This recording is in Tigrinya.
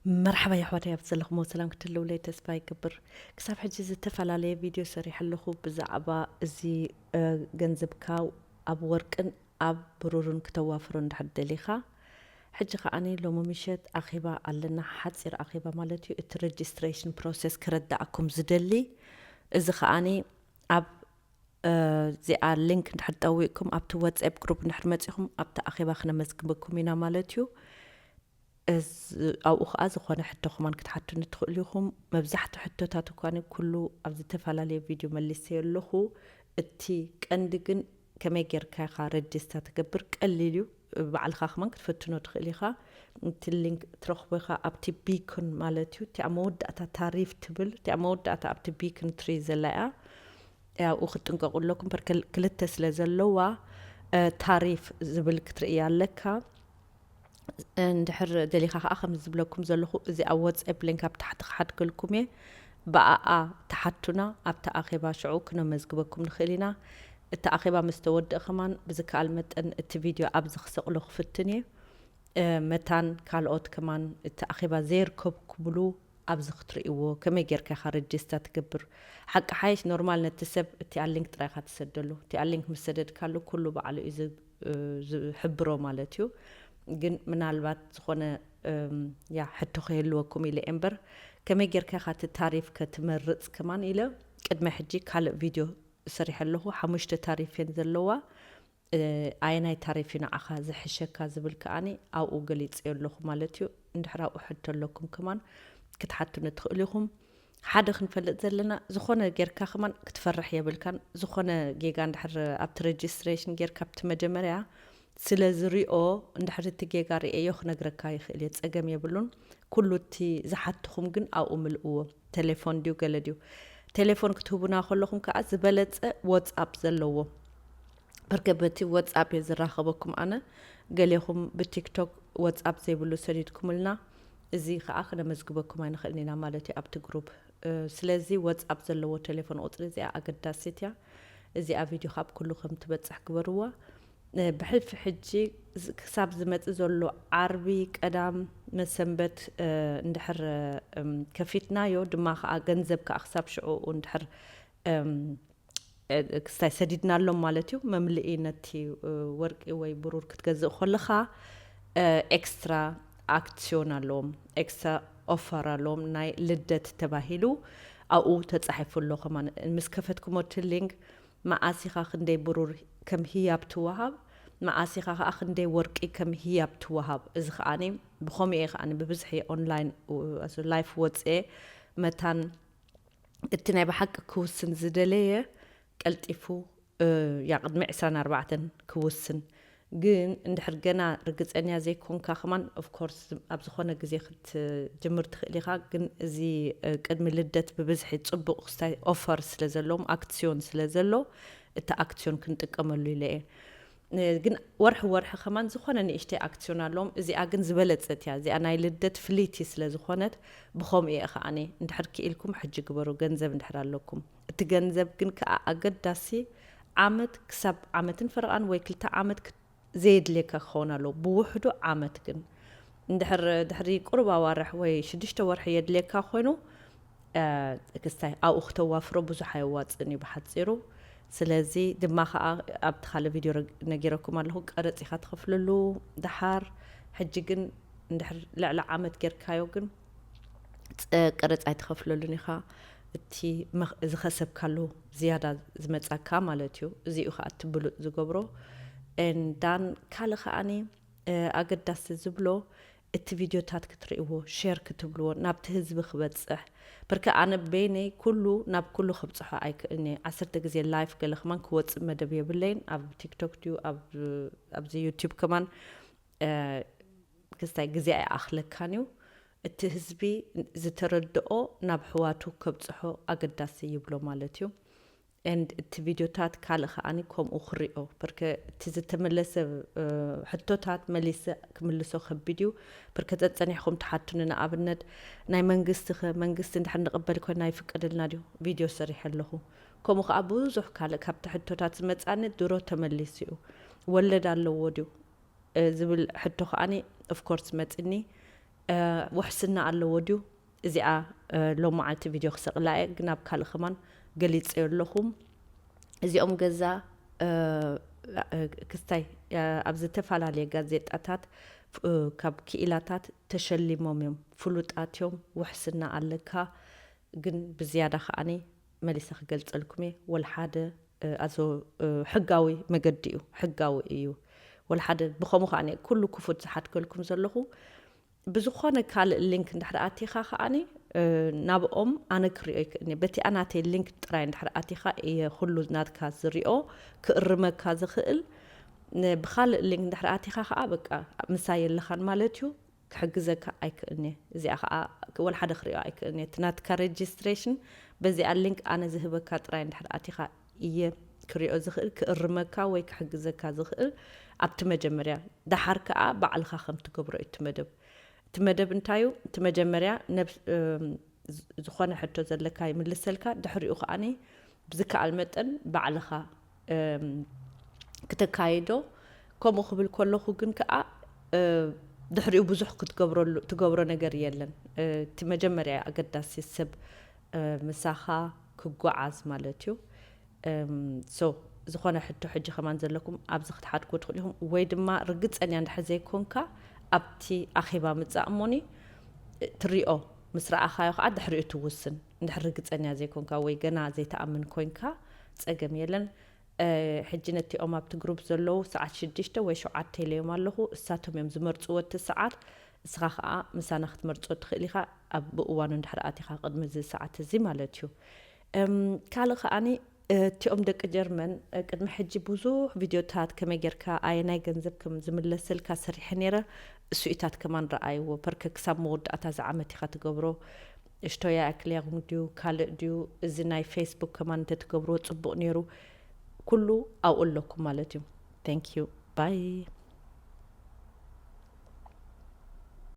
መርሓባ የሕዋተይ፣ ኣብ ዘለኹሞ ሰላም ክትህልውለይ ተስፋ ይገብር። ክሳብ ሕጂ ዝተፈላለየ ቪድዮ ሰሪሐ ኣለኹ ብዛዕባ እዚ፣ እ፣ ገንዘብካ ኣብ ወርቅን ኣብ ብሩርን ክተዋፍሮ እንድሕር ደሊኻ። ሕጂ ከኣኒ ሎሚ ምሸት ኣኼባ ኣለና፣ ሓጺር ኣኼባ ማለት እዩ። እቲ ሬጅስትሬሽን ፕሮሰስ ክረዳእኩም ዝደሊ፣ እዚ ከኣኒ ኣብ፣ እ፣ እዚኣ ሊንክ እንድሕር ጠዊቕኩም ኣብቲ ዋትስኣፕ ግሩፕ እንድሕር መጺኹም ኣብቲ ኣኼባ ክነመዝግበኩም ኢና ማለት እዩ። እዝ-፣ ኣብኡ ኸዓ ዝኾነ ሕቶ ከማን ክትሓቱኒ ትኽእሉ ኢኹም። መብዛሕትኡ ሕቶታት እኳ ኩሉ ኣብ ዝተፈላለየ ቪድዮ መሊሰዮ ኣለኹ። እቲ ቀንዲ ግን ከመይ ጌርካ ኢኻ ረጅስታ ትገብር? ቀሊል እዩ። ባዕልኻ ከማን ክትፍትኖ ትኽእል ኢኻ። እቲ ሊንክ ትረኽቦ ኢኻ ኣብቲ ቢክን ማለት እዩ። እቲኣ መወዳእታ ታሪፍ ትብል፣ እቲኣ መወዳእታ ኣብቲ ቢክን ትሪ ዘላ እያ። ኣብኡ ክትጥንቀቑ ኣለኩም። በር ክል-፣ ክልተ ስለ ዘለዋ፣ እ፣ ታሪፍ ዝብል ክትርእያ ኣለካ። እንድሕር ደሊኻ ከኣ ከም ዝብለኩም ዘለኹ፣ እዚ ኣብ ዋትስኣፕ ሊንክ ኣብ ታሕቲ ክሓድገልኩም እየ። ብኣኣ ተሓቱና፣ ኣብቲ ኣኼባ ሽዑ ክነመዝግበኩም ንኽእል ኢና። እቲ ኣኼባ ምስ ተወድአ ከማን ብዝከኣል መጠን እቲ ቪድዮ ኣብዚ ክሰቕሎ ክፍትን እየ። እ፣ መታን ካልኦት ከማን እቲ ኣኼባ ዘይርከቡ ክብሉ ኣብዚ ክትርእይዎ፣ ከመይ ጌርካ ኢኻ ረጅስታ ትገብር። ሓቂ ሓይሽ ኖርማል ነቲ ሰብ እቲኣ ሊንክ ጥራይ ኢኻ ትሰደሉ። እቲኣ ሊንክ ምስ ሰደድካሉ ኩሉ ባዕሉ እዩ ዝ-፣ እ፣ ዝሕብሮ ማለት እዩ። ግን ምናልባት ዝኾነ፣ እም፣ ያ ሕቶ ከይህልወኩም ኢለ እየ እምበር፣ ከመይ ጌርካ ኢኻ እቲ ታሪፍ ከትመርጽ ከማን ኢለ ቅድሚ ሕጂ ካልእ ቪድዮ ሰሪሐ ኣለኹ። ሓሙሽተ ታሪፍ እየን ዘለዋ። እ፣ ኣየናይ ታሪፍ እዩ ንዓኻ ዝሕሸካ ዝብል ከኣኒ ኣብኡ ገሊጸዮ ኣለኹ ማለት እዩ። እንድሕር ኣብኡ ሕቶ ኣለኩም ከማን ክትሓቱኒ ትኽእሉ ኢኹም። ሓደ ክንፈልጥ ዘለና፣ ዝኾነ ጌርካ ከማን ክትፈርሕ የብልካን። ዝኾነ ጌጋ እንድሕር ኣብቲ ሬጅስትሬሽን ጌርካ ኣብቲ መጀመርያ ስለ ዝሪኦ፣ እንድሕር እቲ ጌጋ ርእየዮ ክነግረካ ይኽእል እየ፣ ጸገም የብሉን። ኩሉ እቲ ዝሓትኹም ግን ኣብኡ ምልእዎ። ቴሌፎን ድዩ ገለ ድዩ? ቴሌፎን ክትህቡና ከለኹም ከኣ ዝበለጸ ዋትስኣፕ ዘለዎ። በርከ በቲ ዋትስኣፕ እየ ዝራኸበኩም ኣነ። ገሌኹም ብቲክቶክ ዋትስኣፕ ዘይብሉ ሰዲድኩምልና፣ እዚ ከኣ ክነመዝግበኩም ኣይንኽእልን ኢና ማለት እዩ ኣብቲ ግሩፕ። እ፣ ስለዚ ዋትስኣፕ ዘለዎ ቴሌፎን ቁጽሪ እዚኣ ኣገዳሲት እያ። እዚኣ ቪድዮ ካብ ኩሉ ከም ትበጽሕ ግበርዋ። እ፣ ብሕልፊ ሕጂ ዝ-፣ ክሳብ ዝመጽእ ዘሎ ዓርቢ፣ ቀዳም፣ መሰንበት፣ እ፣ እንድሕር፣ እም፣ ከፊትናዮ ድማ ከኣ ገንዘብ ከኣ ክሳብ ሽዑ እንድሕር፣ እም፣ እ፣ ክስታይ ሰዲድናሎም ማለት እዩ። መምልኢ ነቲ፣ እ፣ ወርቂ ወይ ብሩር ክትገዝእ ከለኻ፣ እ፣ ኤክስትራ ኣክስዮን ኣለዎም፣ ኤክስትራ ኦፈር ኣለዎም፣ ናይ ልደት ተባሂሉ ኣብኡ ተጻሒፉ ኣሎ ከማን። ምስ ከፈትኩሞ እቲ ሊንክ መዓስ ኢኻ ክንደይ ብሩር ከም ህያብ ትወሃብ፣ መዓስ ኢኻ ከኣ ክንደይ ወርቂ ከም ህያብ ትወሃብ። እዚ ከኣኒ ብኸምኡ እየ ከኣኒ ብብዝሒ ኦንላይን፣ እ፣ ላይፍ ወጽኤ መታን እቲ ናይ ብሓቂ ክውስን ዝደለየ ቀልጢፉ፣ እ፣ ያ ቅድሚ ዕስራን ኣርባዕተን ክውስን። ግን እንድሕር ገና ርግጸኛ ዘይኮንካ ከማን፣ ኦፍ ኮርስ፣ ኣብ ዝኾነ ግዜ ክትጅምር ትኽእል ኢኻ። ግን እዚ፣ እ፣ ቅድሚ ልደት ብብዝሒ ጽቡቕ ክስታይ ኦፈር ስለ ዘለዎም፣ ኣክስዮን ስለ ዘሎ፣ እቲ ኣክስዮን ክንጥቀመሉ ኢለ እየ። እ፣ ግን ወርሒ ወርሒ ከማን ዝኾነ ንእሽተይ ኣክስዮን ኣለዎም። እዚኣ ግን ዝበለጸት እያ። እዚኣ ናይ ልደት ፍልይቲ ስለ ዝኾነት፣ ብኸምኡ እየ ከኣኒ። እንድሕር ክኢልኩም ሕጂ ግበሩ፣ ገንዘብ እንድሕር ኣለኩም። እቲ ገንዘብ ግን ከኣ ኣገዳሲ፣ ዓመት ክሳብ ዓመትን ፈረቓን ወይ ክልተ ዓመት ክ-፣ ዘየድልየካ ክኸውን ኣለዎ። ብውሕዱ ዓመት ግን። እንድሕር ድሕሪ ቁሩብ ኣዋርሕ ወይ ሽዱሽተ ወርሒ የድልየካ ኮይኑ፣ እ፣ ክስታይ ኣብኡ ክተዋፍሮ ብዙሕ ኣየዋጽእን እዩ ብሓጺሩ። ስለዚ ድማ ከኣ ኣብቲ ካልእ ቪድዮ ረግ-፣ ነጊረኩም ኣለኹ፣ ቀረጽ ኢኻ ትኸፍለሉ ደሓር። ሕጂ ግን እንድሕር ልዕሊ ዓመት ጌርካዮ ግን ጸ-፣ ቀረጽ ኣይትኸፍለሉን ኢኻ። እቲ መኽ-፣ ዝኸሰብካሉ ዝያዳ ዝመጻካ ማለት እዩ። እዚ እዩ ከኣ እቲ ብሉጽ ዝገብሮ። ኤንዳን ካልእ ከኣኒ፣ እ፣ ኣገዳሲ ዝብሎ እቲ ቪድዮታት ክትርእይዎ፣ ሼር ክትብልዎ፣ ናብቲ ህዝቢ ክበጽሕ። በርከ ኣነ በይነይ ኩሉ ናብ ኩሉ ከብጽሖ ኣይክእልን እየ። ዓሰርተ ግዜ ላይፍ ገለ ከማን ክወጽእ መደብ የብለይን። ኣብ ቲክቶክ ድዩ፣ ኣብ፣ ኣብዚ ዩቲዩብ ከማን፣ እ፣ ክስታይ ግዜ ኣይኣኽለካን እዩ። እቲ ህዝቢ ዝተረድኦ ናብ ኣሕዋቱ ከብጽሖ ኣገዳሲ ይብሎ ማለት እዩ። ኤንድ እቲ ቪድዮታት ካልእ ከኣኒ ከምኡ ክሪኦ። በርከ እቲ ዝተመለሰ፣ እ፣ ሕቶታት መሊሰ ክምልሶ ከቢድ እዩ። በርከ ጸጸኒሕኩም ትሓቱኒ፣ ንኣብነት ናይ መንግስቲ ኸ፣ መንግስቲ እንድሕር ንቕበል ኮይና ይፍቀደልና ድዩ? ቪድዮ ሰሪሐ ኣለኹ። ከምኡ ከኣ ብዙሕ ካልእ ካብቲ ሕቶታት ዝመጻኒ ድሮ ተመሊሱ እዩ። ወለድ ኣለዎ ድዩ? እ፣ ዝብል ሕቶ ከኣኒ ኦፍ ኮርስ መጽኒ። ውሕስና ኣለዎ ድዩ? እዚኣ ሎማዓልቲ ቪድዮ ክሰቕላ እየ፣ ግን ኣብ ካልእ ከማን ገሊፀዮ ኣለኹ። እዚኦም ገዛ ክስታይ ኣብ ዝተፈላለየ ጋዜጣታት ካብ ክኢላታት ተሸሊሞም እዮም። ፍሉጣት እዮም። ውሕስና ኣለካ፣ ግን ብዝያዳ ከዓኒ መሊሰ ክገልጸልኩም እየ። ወልሓደ ኣዞ ሕጋዊ መገዲ እዩ፣ ሕጋዊ እዩ። ወልሓደ ብኸምኡ ከዓኒ ኩሉ ክፉት ዝሓትከልኩም ዘለኹ። ብዝኾነ ካልእ ሊንክ እንድሕር ኣቲኻ ከዓኒ ናብኦም ኣነ ክሪኦ ይክእልኒ። በቲ ኣናተይ ሊንክ ጥራይ እንድሕር ኣቲኻ እየ ኩሉ ናትካ ዝሪኦ፣ ክእርመካ ዝኽእል። ብኻልእ ሊንክ እንድሕር ኣቲኻ ከዓ በቃ ምሳይ የለኻን ማለት እዩ። ክሕግዘካ ኣይክእልኒ። እዚኣ ከዓ ወላ ሓደ ክሪኦ ኣይክእልኒ። እቲ ናትካ ሬጅስትሬሽን በዚኣ ሊንክ ኣነ ዝህበካ ጥራይ እንድሕር ኣቲኻ እየ ክሪኦ ዝኽእል፣ ክእርመካ ወይ ክሕግዘካ ዝኽእል ኣብቲ መጀመርያ። ደሓር ከዓ ባዕልኻ ከም ትገብሮ እዩ እቲ መደብ። እቲ መደብ እንታይ እዩ? እቲ መጀመርያ ነብ ዝኾነ ሕቶ ዘለካ ይምልሰልካ። ድሕሪኡ ከዓኒ ብዝከኣል መጠን ባዕልኻ ክተካይዶ። ከምኡ ክብል ከለኹ ግን ከዓ ድሕሪኡ ብዙሕ ክትገብረሉ ትገብሮ ነገር የለን። እቲ መጀመርያ ኣገዳሲ ሰብ ምሳኻ ክጓዓዝ ማለት እዩ። ሶ ዝኾነ ሕቶ ሕጂ ከማን ዘለኩም ኣብዚ ክትሓትኩ ትኽእሉ ኢኹም፣ ወይ ድማ ርግፀኛ እንድሕር ዘይኮንካ ኣብቲ ኣኼባ ምፃእ እሞኒ ትሪኦ፣ ምስ ረኣኻዮ ከዓ ድሕሪኡ ትውስን። እንድሕር ርግፀኛ ዘይኮንካ ወይ ገና ዘይተኣምን ኮንካ ፀገም የለን። ሕጂ ነቲኦም ኣብቲ ግሩፕ ዘለዉ ሰዓት ሽዱሽተ ወይ ሸውዓተ ኢለዮም ኣለኹ። እሳቶም እዮም ዝመርፅዎ እቲ ሰዓት። እስኻ ከዓ ምሳና ክትመርፅዎ ትኽእል ኢኻ፣ ኣብ ብእዋኑ እንድሕር ኣቲኻ ቅድሚ እዚ ሰዓት እዚ ማለት እዩ። ካልእ ከዓኒ እቲኦም ደቂ ጀርመን ቅድሚ ሕጂ ብዙሕ ቪድዮታት ከመይ ጌርካ ኣየናይ ገንዘብ ከም ዝምለሰልካ ሰሪሐ ነይረ። እሱኢታት ከማን ረኣይዎ። ፐርከ ክሳብ መወዳእታ እዚ ዓመት ኢኻ ትገብሮ። እሽቶያ ክሊያጉም ድዩ ካልእ ድዩ? እዚ ናይ ፌስቡክ ከማን እንተትገብርዎ ፅቡቕ ነይሩ። ኩሉ ኣብኡ ኣለኩም ማለት እዩ። Thank you. Bye.